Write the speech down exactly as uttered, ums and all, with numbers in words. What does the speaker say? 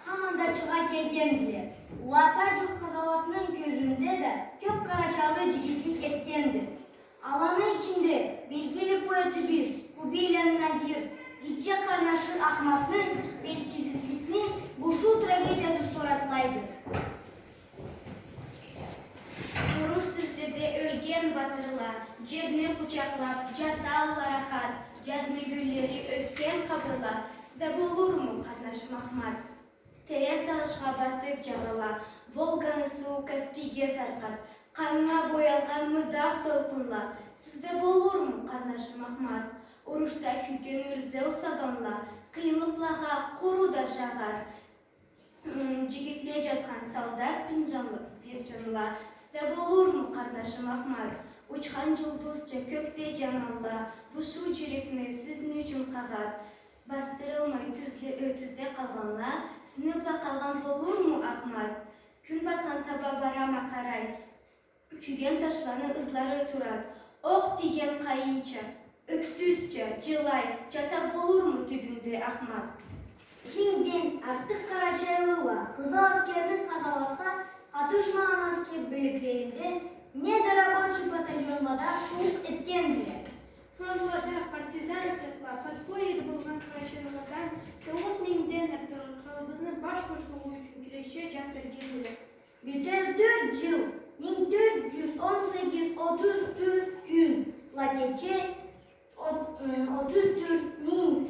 Хаманда чыгъа келгендиле. Уллу Ата джурт къазауатны кёзюнде да кёп къарачайлы джигитлик эсгенди. Аланы ичинде белгили поэтибиз Кубийланы Назир гитче къарнашы Ахматны белгисизликни бушуу трагедиясы суратлайды. Уруш тюзледе ёлген батырла джерни къучакълаб джаталла рахат. Джазны гюллери ёсген къабырла сизде болурму, къарнашым Ахмат? Терен сагъышха батыб джагъала Волганы суу Каспийге саркъат. Къаннга боялгъан мыдах толкъунла сизде болурму, къарнашым Ахмат? Урушда кюйген мюрзеу сабанла къыйынлыкълагъа къуру да шагъат. Хм, джигитле джатхан солдат бир джанлы, бир джанла сизде болурму, къарнашым Ахмат? Учхан джулдузча кёкде джаналла бушуу джюрекни сизни ючюн къагъат. Басдырылмай тюзле-, э, тюзде къалгъанла сизни бла къалгъан болурму, Ахмат? Кюн батхан таба барама къарай, кюйген ташланы ызлары турат. Окъ тийген къайынча, ёксюзча джылай, джата болурму тюбюнде Ахмат? Мингден артыкъ къарачайлыла къызыл аскерни къазауатха къатышмагъан аскер бёлеклеринде неда рабочий батальонлада къуллукъ этгендиле. Фронтлада партизан отрядла, подпольеде болгъан къарачайлыладан тогъуз мингден артыкъ халкъыбызны баш бошлугъу ючюн кюрешче джан бергендиле. Бютеу тёрт джыл, минг тёрт джюз он сегиз, отуз тёрт кюн бла кече, от-, ы, отуз тёрт минг